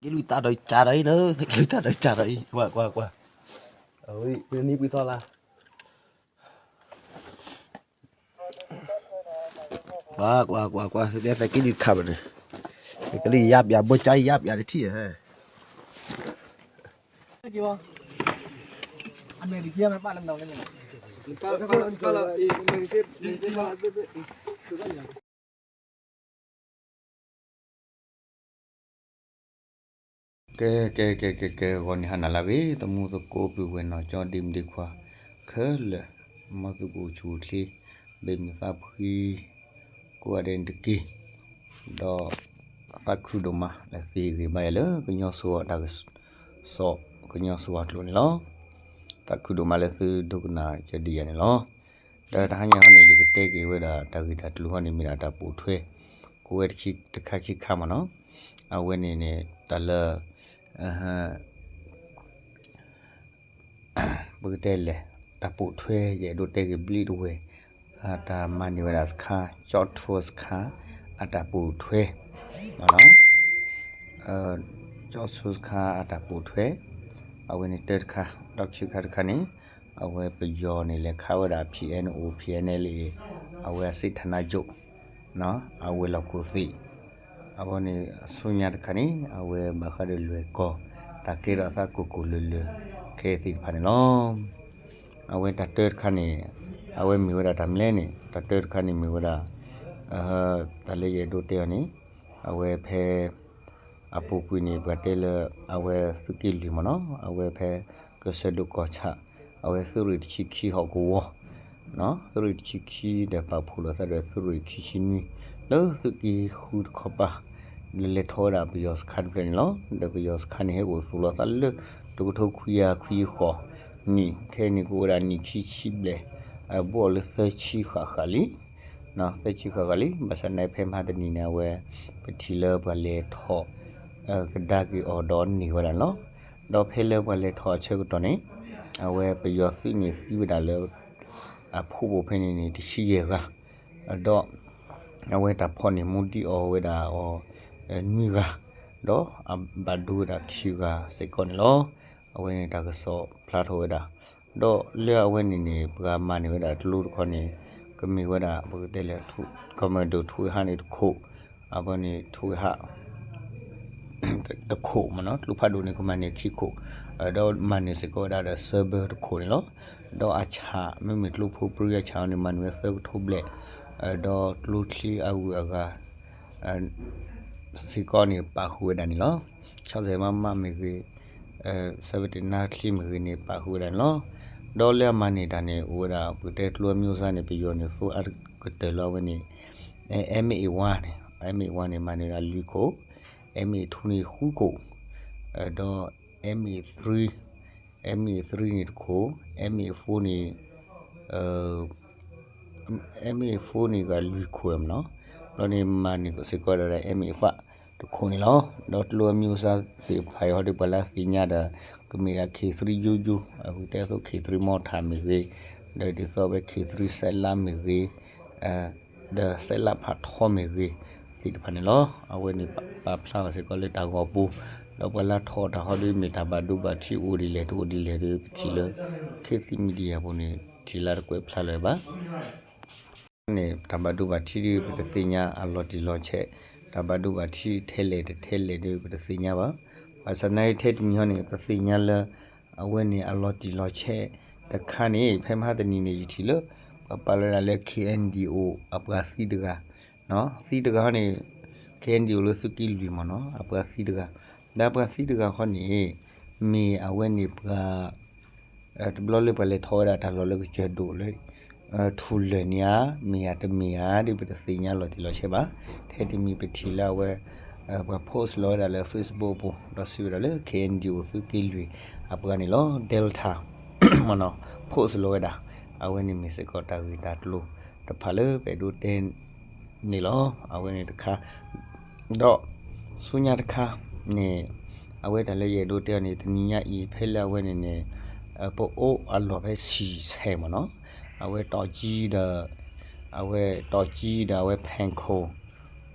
က့ၤလွံၢ်တၢ်ဒီးကၢ်ဒီးအံၤလၢ က့ၤလွံၢ်တၢ်ဒီးကၢ်ဒီးအံၤ ကွၢ်ကွၢ်ကွၢ်, အဝဲနံၤပှံၤသီလၢ ကွၢ်ကွၢ်ကွၢ်ကွၢ် သုတဲသဲက့ၤလွံၢ်တခါဘၣ်န့ၣ်, ကလံၤယါပျး ဘိကါယါပျးတထံၣ်ဧါ ကဲ ကဲ ကဲ ကဲ ကဲ ဂီၤနံၤဟါနၤလၢအဂ့ၤ သမူသကိးပုၢ်ဝဲၢ်နီၢ်ကၠီဒ့မုၣ်ဒ့ခွါ ခဲလၢာ် မ်သုကအိၣ်ဆူၣ်အိၣ်ချ့ ဘၣ်မုာ်သးဖှံ ကိးဂၤဒဲးန့ၣ်တက့ၢ်. ဒီးသးခုဒိၣ်မးလၢသုဟ့ၣ်ဂံၢ်ဘါယၤလၢ ကညီစှီၤတၢ်ကစီၣ် ကညီစှီၤကျိာ်န့ၣ်လီၤ. သးခုဒိၣ်မးလၢသုဒိကနၣ်ကဒံယၤန့ၣ်လီၤ. ဒီးတဟါညါဟီန့ၣ် ယကတဲက့ၤဝဲဒၣ်တၢ်ဂ့ၢ်တၢ်ကျိၤဟီန့ၣ် မ့ၢ်ဒၣ်တၢ်ပိာ်ထွဲ ကိးဝဲတခါခံခါမ့ၢ်နီၤ. အဝဲန့ၣ်န့ၣ် တၢ်လၢ ပကတဲလဲၣ် တၢ်ပိာ်ထွဲ ယအဲၣ်ဒိးတဲဂ့ၤဘျ့တဝဲၢ် တၢ်မၤန့ၢ်ဝဲဒၣ်စခါ ကၠီၣ်ထိစခါ အတၢ်ပိာ်ထွဲ ကၠီၣ်ထိစခါအတၢ်ပိာ်ထွဲ အဝဲန့ၣ်တၢတခါ ဒီးခံခါတခါန့ၣ် အဝဲပယီၤန့ၣ်လဲၤခးဝဲဒၣ် P N O P N L A အဝဲအစ့ၣ်ထနၢ်ကၠိၣ် အဝဲၤလီၢ်ခိၣ်သ့ၣ် အဝဲန့ၣ် ဆူညါတခါန့ၣ် အဝဲဘၣ်ဃးဒီးလွဲၢ်ကီၢ် တၢ်ကဲထီၣ်အသးကိၢ်ကိၢ်လၢၤလၢၤ ခဲသ့ၣ်တဖၣ်န့ၣ်လီၤ. အဝဲတၢ်တၢတခါန့ၣ် အဝဲမ့ၢ်ဝဲဒၣ်တၢ်မနုၤလဲၣ်န့ၣ် တၢ်တၢတခါန့ၣ်မ့ၢ်ဝဲဒၣ် တၢ်လၢယအဲၣ်ဒိးတဲအီၤန့ၣ် အဝဲဖဲ အပူၤကွံာ်န့ၣ် ပှၤတဲလၢ အဝဲသုးက့လွံၢ်မ့ၢ်နီၤ အဝဲဖဲ ကစၢၢ်ဒိၣ်ကီၢ်ဆၣ် အဝဲသုးရ့ၣ်တဆံခံဟီၣ်ကဝီၤ သုးရ့ၣ်တဆံခံဒီးပာ်ဖှိၣ်လိာ်သးဒီးသုးရ့ၣ်ခံဆံနွံ လၢသုးက့ဃုတခီပၤ လၢလဲၤထီၣ်ဝဲဒၣ်ပယီၤစခါတဖျၢၣ်န့ၣ်လီၤ. ဒီးပယီၤစခါန့ၣ် ဟဲအိၣ်သူၣ်လီၤသးလၢ တကထိခွံကယၤခွံဆံဃိးနံၣ် ခဲအံၤန့ၣ်ကအိၣ်ဝဲဒၣ်နံၣ်ခံဆံဘျဲၣ် ဘိးအီၤလၢသၢဆံဃၣ်ဃၣ်လံ သၢဆံဃၣ်ဃၣ်လံ ဘၣ်ဆၣ်န့ၣ်ဖဲမဟါတနံၤန့ၣ် အဝဲ ပထံၣ်လၢပှၤလဲၤထီၣ် ကဒါက့ၤအီၤဒီးန့ၢ်ဝဲဒၣ်န့ၣ်လီၤ. ဒီးဖဲလၢပှၤလဲၤထီၣ်အဆၢကတီၢ်န့ၣ် အဝဲပယီၤသုးန့ၣ်သံဝဲဒၣ်လၢ အဖီခိၣ်ဖဲန့ၣ်န့ၣ် တဆံယဲၢ်ဂၤ ဒီး အဝဲတၢ်ဖီၣ်န့ၣ်မူဒံးအီၤဝဲဒၣ်အီၤ နွံဂၤ ဒီးအဘၣ်ဒိဝဲဒၣ်ခံဂၤစ့ၢ်ကီးန့ၣ်လီၤ. အဝဲန့ၣ်တၢ်ကစီၣ်ဖျါထီၣ်ဝဲဒၣ် ဒီးလၢအဝဲန့ၣ်န့ၣ် ပှၤမၤန့ၢ်ဝဲဒၣ်ကျိတခီန့ၣ် ကမ့ၢ်ဝဲဒၣ် ပကတဲလဲၣ် ကီၢ်မၢၢ်ဒိၣ်ထိၣ်ဝဲဟးန့ၣ်တခိၣ် အဝဲန့ၣ်ထိၣ်ဝဲဟး တခိၣ်မ့ၢ်နီၤ ကျိဖးဒိၣ်န့ၣ် ကမၤန့ၢ်ခံခိၣ် ဒီးမၤန့ၢ်စ့ၢ်ကီးဝဲဒၣ်ဒီးဆၢဘၢတခိၣ်န့ၣ်လီၤ. ဒီးအဆၣ် မ့မ့ၢ်ကျိဖိပြံအဆၣ်န့ၣ် မၤန့ၢ်ဝဲသၢကထိဘျဲၣ် ဒီးကျိချံအဂုၤအဂၤ စ့ၢ်ကီးန့ၣ် ပာ်ဃုာ်ဝဲဒၣ်န့ၣ်လီၤ. ဆီစဲးမးမးမ့ၢ်ဂ့ၤ ဆၢဘၢတနါချံမ့ၢ်ဂ့ၤန့ၣ် ပာ်ဃုာ်ဝဲဒၣ်န့ၣ်လီၤ. ဒီးလၢအမၤန့ၢ်တၢ်န့ၣ် အိၣ်ဝဲဒၣ် ပကတဲကျိအမံၤအစါန့ၣ် ပယီၤန့ၣ် သိအါကတၢၢ်လၢအဝဲန့ၣ် MA one န့ၣ် MA one န့ၣ် မၤန့ၢ်ဝဲဒၣ်လွံၢ်ခိၣ် MA two န့ၣ်ဃုခိၣ် ဒီး MA three MA three န့ၣ်တခိၣ် MA four န့ၣ် MA four န့ၣ်ဂၤလွံၢ်ခိၣ်မ့ၢ်နီၤ ဒီးန့ၣ်မၤန့ၢ်စ့ၢ်ကီးဒၣ် MA five တခိၣ်န့ၣ်လီၤ. ဒီးကျိအမံၤအစါသ့ၣ်တဖၣ်အံၤဟီဒီး ပှၤလၢသ့ၣ်ညါဒီး ကမ့ၢ်ဒၣ် K three ယိယိ အဝဲတဲသိး K three mortar မ့ၢ်ဂ့ၤ ဒီးဒ်သိးဝဲ K three စဲးလါမ့ၢ်ဂ့ၤ ဒီးစဲးလါဖးထီမ့ၢ်ဂ့ၤ သ့ၣ်တဖၣ်န့ၣ်လီၤ. အဝဲန့ၣ်ပာ်ဖျါဘၣ်စ့ၢ်ကီးလၢတၢ်ဂီၤပူၤ ဒီးပှၤလၢထီၣ်တၢ်ဟီဒီး မ့ၢ်တၢ်ဘၣ်ဒိဘၣ်ထံးအိၣ်ဒ်လဲၣ်တအိၣ်ဒ်လဲၣ်ဒီး ပထံၣ်လၢ ခေတ်သစ် Media ပူၤန့ၣ် ထံၣ်လၢတကွဲးဖျါလၢၤဘၣ် န့ၣ် တၢ်ဘၣ်ဒိဘၣ်ထံးဒီး ပတသ့ၣ်ညါအလီၤတံၢ်လီၤဆဲး, တၢ်ဘၣ်ဒိဘၣ်ထံးထဲလဲၣ်တထဲလဲၣ်ဒီး ပတသ့ၣ်ညါဘၣ်. ဘၣ်ဆၣ်သနာ်က့ထဲတမံၤဟီန့ၣ် ပသ့ၣ်ညါလၢ အဝဲန့ၣ်အလီၤတံၢ်လီၤဆဲးတခါန့ၣ် ဖဲမဟါတနံၤန့ၣ် ယထံၣ်လၢ ပပာ်လီၤဝဲဒၣ်လၢ K N D O အပှၤသံတဂၤ, သံတဂၤဟီန့ၣ် K N D O လၢသုးက့လွံၢ်မ့ၢ်နီၤ အပှၤသံတဂၤ, ဒီးအပှၤသံတဂၤခီန့ၣ် မ့ၢ်အဝဲန့ၣ်ပှၤ တဘျီလၢပှၤလဲၤထီၣ်ဝဲဒၣ်တၢ်လီၢ်လၢကစၢၢ်ဒိၣ်လၢ ထူၣ်လၢာ်န့ၣ်ဧါ, မ့ၢ်ဧါတမ့ၢ်ဧါဒီး ပတသ့ၣ်ညါလီၤတံၢ်လီၤဆဲးဘၣ်. ထဲတမံၤပထံၣ်လၢအဝဲ ပှၤ post လီၤဝဲဒၣ်လၢ Facebook အပူၤ ဒီးစံးဝဲဒၣ်လၢ K N D O သုးက့လွံၢ်အပှၤန့ၣ်လီၤ Delta မ့ၢ်နီၤ post လီၤဝဲဒၣ်. အဝဲန့ၣ်မ့ၢ်စ့ၢ်ကီးတၢ်ဂ့ၢ်တၢ်ကျိၤတဖၣ်လၢပအဲၣ်ဒိးတဲန့ၣ်လီၤ. အဝဲန့ၣ်တခါ ဒီးဆူညါတခါန့ၣ် အဝဲတၢ်လၢယအဲၣ်ဒိးတဲအီၤန့ၣ် တနံၤညါအံၤ ဖဲလၢအဝဲန့ၣ်န့ၣ် ပအိၣ်အလီၢ်ဖဲဆံၣ်ဆဲးမ့ၢ်နီၤ အဝဲတီၢ်ကံဒီး အဝဲတီၢ်ကံဒီးအဝဲဖဲခိၣ်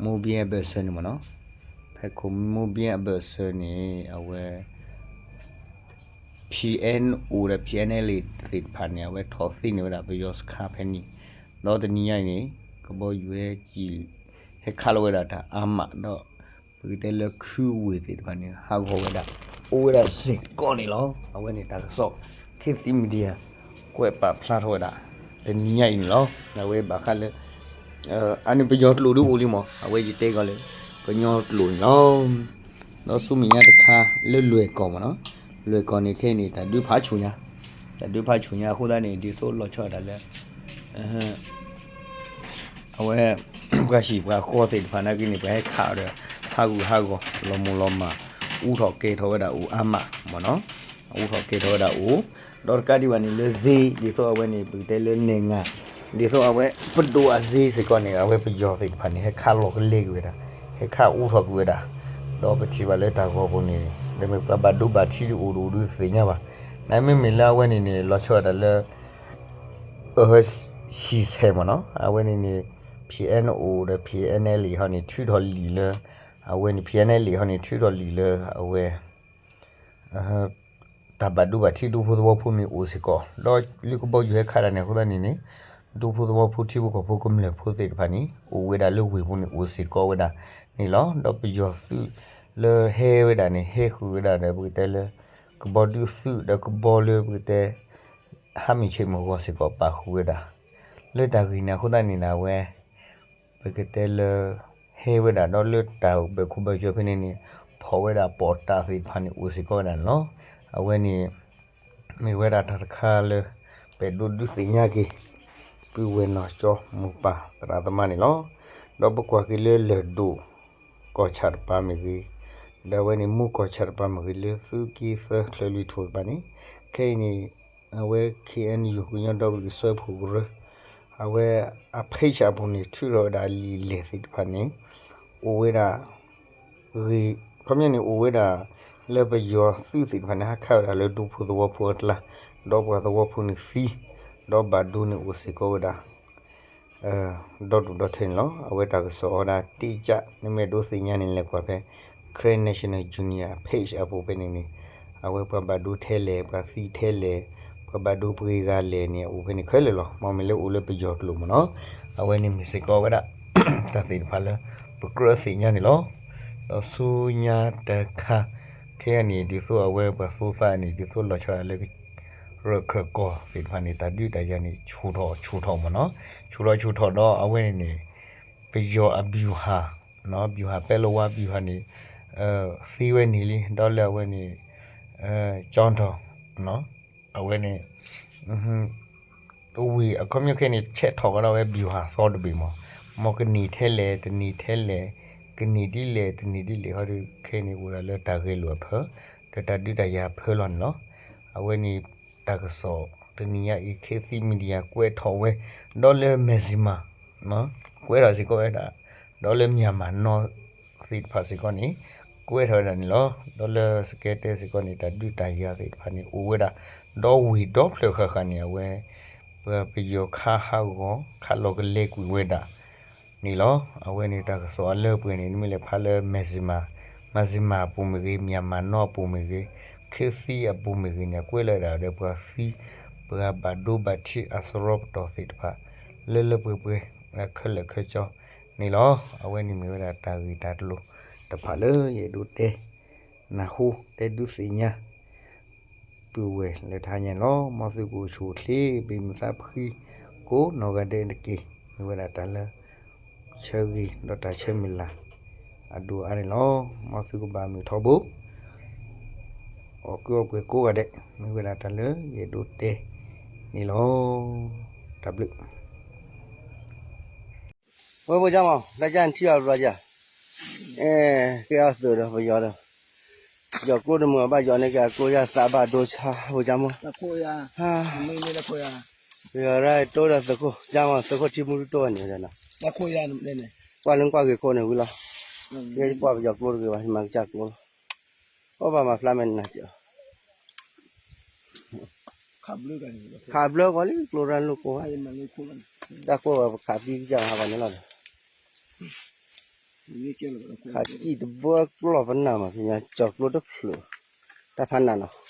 မိၢ်ဘံအဲဘၢၣ်စၢၤန့ၣ်မ့ၢ်နီၤ ဖဲခိၣ်မူဘံအဘၢၣ်စၢၤန့ၣ် အဝဲ P N O ဒီး P N L A သ့ၣ်တဖၣ်န့ၣ် အဝဲထီၣ်သ့န့ၢ်ဝဲဒၣ်ပယီၤစခါဖဲန့ၣ်, ဒီးတနံၤညါအံၤန့ၣ် ကဘီယူၤဟဲကံၣ် ဟဲခးလီၤဝဲဒၣ်တၢ်အါမး ဒီးပကတဲလၢခုဝ့ၢ်သ့ၣ်တဖၣ်န့ၣ် ဟးဂီၤဝဲဒၣ် အိၣ်ဝဲဒၣ်စ့ၢ်ကီးန့ၣ်လီၤ. အဝဲန့ၣ်တၢ်ကစီၣ် Khit Thit Media ကွဲးပာ်ဖျါထီၣ်ဝဲဒၣ် တနံၤညါအံၤန့ၣ်လီၤ. အဝဲဘၣ်ဃးလၢ အန့ၣ်ပယီၤကျိာ်ဒုအိၣ်လံမး အဝဲယတဲကီးလၢ ကညီကျိာ်န့ၣ်လီၤ. ဒီးဆူမဲာ်ညါတခါလၢလွဲၢ်ကီၢ်မးနီၤ, လွဲၢ်ကီၢ်န့ၣ်ခဲအံၤန့ၣ် တၢ်ဒုးဖးဆူၣ်ညါ, တၢ်ဒုးဖးဆူၣ်ညါအဃိသတးန့ၣ် ဒ်သိးလီၤဆီဒၣ်တၢ်လၢ အဝဲ ပှၤဟံၣ်ပှၤဃီသ့ၣ်တဖၣ်နာ်က့န့ၣ် ပှၤဟဲခးအီၤဒီး ဟးဂူာ်ဟးဂီၤ လီၤမုၢ်လီၤမၢ် အူထီၣ်ကဲထီၣ်ဝဲဒၣ်အိၣ်အါမးမးနီၤ, အူထီၣ်ကဲထီၣ်ဝဲဒၣ်အိၣ်, ဒီးတကးဒံးဘၣ်န့ၣ်လၢစ့ ဒ်သိးအဝဲန့ၣ် ပကတဲလၢနဲၣ်ငါ ဒ်သိးအဝဲ ပဒိၣ်အစ့စ့ၢ်ကီးန့ၣ် အဝဲပယီၤသ့ၣ်တဖၣ်န့ၣ် ဟဲခးလီၤကလဲကွံာ်ဝဲဒၣ်, ဟဲခးအူထီၣ်ကွံာ်ဝဲဒၣ်, ဒီးပထံၣ်ဘၣ်လၢတၢ်ဂီၤပူၤန့ၣ် မ့ၢ်ပှၤဘၣ်ဒိဘၣ်ထံးဒုအိၣ်ဒုအိၣ်ဒုသ့ၣ်ညါဘၣ်, နမ့မ့ၢ်လၢအဝဲန့ၣ်န့ၣ် လီၤဆီဒၣ်တၢ်လၢ အဟၢဆံၣ်ဆဲးမးနီၤ, အဝဲန့ၣ်န့ၣ် P N O ဒီး P N L A ဟီန့ၣ် ထုးထီၣ်လံာ်လၢ အဝဲန့ၣ် P N L A ဟီန့ၣ် ထုးထီၣ်လံာ်လၢ အဝဲ တၢ်ဘၣ်ဒိဘၣ်ထံးဒူဖိသဝီဖိမ့ၢ်အိၣ်စ့ၢ်ကီး, ဒီးလၢကဘီယူၤဟဲခးတၢ်န့ၣ်အဃိသတးန့ၣ်န့ၣ် ဒူဖိသဝီဖိထံဖိကီၢ်ဖိကမျၢၢ်ဖိသ့ၣ်တဖၣ်န့ၣ် အိၣ်ဝဲဒၣ်လၢဝ့ၢ်ပူၤန့ၣ်အိၣ်စ့ၢ်ကီးဝဲဒၣ်န့ၣ်လီၤ. ဒီးပယီၤသုးလၢဟဲဝဲဒၣ်န့ၣ် ဟဲဃုာ်ဝဲဒၣ်ဒီးပကတဲလၢ ကဘီဒုးသုးဒီးကဘီလၢပကတဲ ဟးမုၢ်ဆ့ၣ်မုၢ်ဂီၤစ့ၢ်ကီးပာ်ဃုာ်ဝဲဒၣ် လၢတၢ်ဂ့ၢ်န့ၣ်အဃိသတးန့ၣ်န့ၣ် အဝဲ ပကတဲလၢ ဟဲဝဲဒၣ်ဒီးလၢတၢ်ဘၢၣ်ခိၣ်ဘၢၣ်ဆၢဖဲန့ၣ်န့ၣ် ဖီၣ်ဝဲဒၣ်ပီးတးသ့ၣ်တဖၣ်န့ၣ်အိၣ်စ့ၢ်ကီးဝဲဒၣ်န့ၣ်လီၤ. အဝဲန့ၣ် မ့ၢ်ဝဲဒၣ်တၢ်တခါလၢ ပအဲၣ်ဒိးဒုးသ့ၣ်ညါက့ၤ ပုၢ်ဝဲၢ်နီၢ်ကၠီမိၢ်ပၢ်သရၣ်သမါန့ၣ်လီၤ. ဒီးပကွၢ်က့ၤလၢလၢၢ်ဒိၣ် ကီၢ်ဆၣ်တပၤမ့ၢ်ဂ့ၤ, ဒီးအဝဲန့ၣ်မူကီၢ်ဆၣ်တပၤမ့ၢ်ဂ့ၤလၢသုးက့သၢချၢလွံၢ်ထူၣ်တပၤန့ၣ် ခဲအံၤန့ၣ် အဝဲ K N U ကညီဒီကလုာ်စၢဖှိၣ်ကရၢ အဝဲ အ page အပူၤန့ၣ် ထုးထီၣ်ဝဲဒၣ်အလံာ်လဲၢ်သ့ၣ်တဖၣ်န့ၣ် အိၣ်ဝဲဒၣ် ဂ့ၢ် ခီပညီန့ၣ် အိၣ်ဝဲဒၣ် လၢပယီၤသုးသ့ၣ်တဖၣ်န့ၣ် ဟးခးဝဲဒၣ်လၢဒူဖိသဝီဖိအကျါ, ဒီးပှၤသဝီဖိန့ၣ်သံ, ဒီးဘၣ်ဒိန့ၣ်အိၣ်စ့ၢ်ကီးဝဲဒၣ် ဒီဒူၣ်ဒီထၢန့ၣ်လီၤ. အဝဲတၢ်ကစီၣ်အီၤဒၣ်တ့ၢ်ကၠး နမ့ၢ်အဲၣ်ဒိးသ့ၣ်ညါန့ၣ် လဲၤကွၢ်ဖဲ Karen National Union page အပူၤဖဲန့ၣ်န့ၣ် အဝဲပှၤဘၣ်ဒိထဲလဲၣ် ပှၤသံထဲလဲၣ် ပှၤဘၣ်ဒိပှဲၤဂၤလဲၣ်န့ၣ် အအိၣ်ဖဲန့ၣ်ခဲလၢာ်လီၤ. မ့မ့ၢ်လၢအိၣ်လၢပယီၤကျိာ်မ့ၢ်နီၤ အဝဲန့ၣ်မ့ၢ်စ့ၢ်ကီးဝဲဒၣ် တၢ်သ့ၣ်တဖၣ်လၢ ပကြၢးသ့ၣ်ညါန့ၣ်လီၤ. ဒီးဆူညါတခါ ခဲအံၤန့ၣ် ဒ်သိးအဝဲပှၤသိသးန့ၣ် ဒ်သိးလီၤဆီဒၣ်လၢ ရၢၢ်ခၢၣ်ကီၢ်သ့ၣ်တဖၣ်န့ၣ် တၢ်ဒုးတၢ်ယၤန့ၣ် ဆူၣ်ထီၣ်ဆူၣ်ထီၣ်မ့ၢ်နီၤ, ဆူၣ်ထီၣ်ဆူၣ်ထီၣ်ဒီးအဝဲန့ၣ်န့ၣ် ပယီၤအ ဗျူဟာ ဗျူဟာ ပဲလဝါ ဗျူဟာ န့ၣ် သံဝဲန့ၣ်လံ ဒီးလၢအဝဲန့ၣ် ကၠီထီၣ် အဝဲန့ၣ် ဝ့ၢ်အခီပညီခဲအံၤန့ၣ် ဆဲးထီၣ်ကဒီးဝဲ ဗျူဟာ သီတဘ့ၣ်မး, မ်ကန့ၢ်ထဲလဲၣ် တန့ၢ်ထဲလဲၣ်, ကန့ၢ်ဒ်လဲၣ် တန့ၢ်ဒ်လဲၣ် ဟီဒီး ခဲအံၤန့ၣ် အိၣ်ဒၣ်လၢတၢ်ဂဲၤလိာ်အဖၢ ဒီးတၢ်ဒုးတၢ်ယၤအဖၢလီၤန့ၣ်လီၤ. အဝဲန့ၣ် တၢ်ကစီၣ်တနံၤညါအံၤ Khit Thit Media ကွဲးထီၣ်ဝဲ ဒီးလၢ Mizzima ကွဲးထီၣ်စ့ၢ်ကီးဝဲဒၣ် ဒီးလၢ Myanmar Now သ့ၣ်တဖၣ်စ့ၢ်ကီးန့ၣ် ကွဲးထီၣ်ဝဲဒၣ်န့ၣ်လီၤ. ဒီးလၢ Skytel စ့ၢ်ကီးန့ၣ် တၢ်ဒုးတၢ်ယၤသ့ၣ်တဖၣ်န့ၣ် အိၣ်ဝဲဒၣ် ဒီးဝ့ၢ်ဒီဖျၢၣ်ဃၣ်ဃၣ်န့ၣ် အဝဲ ပှၤပယီၤခးဟးဂီၤ ခးလီၤကလဲကွံာ်ဝဲဒၣ်န့ၣ်လီၤ. အဝဲန့ၣ်တၢ်ကစီၣ်အလၢပှဲၤန့ၣ် နမ့ၢ်လဲၤဖးလၢ Mizzima, Mizzima အပူၤမ့ၢ်ဂ့ၤ, Myanmar Now အပူၤမ့ၢ်ဂ့ၤ, Khit Thit အပူၤမ့ၢ်ဂ့ၤန့ၣ် ကွဲးလီၤဝဲဒၣ်ဒီးပှၤသံ ပှၤဘၣ်ဒိဘၣ်ထံးအစရီပတီၢ်သ့ၣ်တဖၣ် လၢလၢပှဲၤပှဲၤ ခဲလၢာ်ခဲဆ့န့ၣ်လီၤ. အဝဲန့ၣ်မ့ၢ်ဝဲဒၣ်တၢ်ဂ့ၢ်တၢ်ကျိၤတဖၣ်လၢယအဲၣ်ဒိးတဲ နၢ်ဟူ တဲဒုးသ့ၣ်ညါ ပုၢ်ဝဲၢ်လၢတဟါညါန့ၣ်လီၤ. မ်သုကအိၣ်ဆူၣ်အိၣ်ချ့ ဘ့ၣ်မုာ်သးဖှံကိးနီၢ်ဂၤဒဲးတက့ၢ်. မ့ၢ်ဝဲဒၣ်တၢ်လၢ ဆၢဂ့ၤဒီးတၢ်ဆၢမုၢ်လၢ် အဒိၣ်အါန့ၣ်လီၤ. မ်သုကဘၣ်မုာ်ထီဘိ အီၣ်ကုၢ်အီၣ်ပှဲၤကိးဂၤဒဲး မ့ၢ်ဝဲဒၣ်တၢ်လၢယအဲၣ်ဒိးတဲန့ၣ်လီၤ. တၢ်ဘျုး ဝဲဖိကၠီမး တၢ်ကၢ်နထံၣ်အီၤဘျီကၠီ, အဲ ကဲအီၤသုးဒီးပယီၤဒီး ယီၤကျိတမုာ်ဘၣ်ယီၤန့ၣ်က့ၤအကျိယၢ်သးဘၣ်ဒိဆါဖိကၠီမး, ပယီၤရၢတိဒီးသုးခိၣ်ကၠီမး သုးခိၣ်ထံမူတတိၢ်ဘၣ်န့ၣ်ဒီးနီၤ, ကွၢ်လၢကွၢ်ဂ့ၤခိၣ်န့ၣ်ဝံၤလီၤ, ယကွၢ်ပယီၤကျိတဂ့ၤဘၣ် ယမၤကစၢ်ကျိလီၤ, အိၣ်ဘၣ်မၤဖျါမဲာ်နၤက့ၤလီၤ ခးဘျၢကီးလံ ကျိရၢလိာ်ကိးဝဲ, တၢ်ကိၢ်ဝဲပခးသံကစၢ်ဟးဂီၤန့ၣ်လီၤဒီး, ခးစံၣ်တဘၢကျီၢ်ပနၢ်မး ဖဲညါကၠီၤကျိတဖျၢၣ် တၢ်ဖးနးနီၤ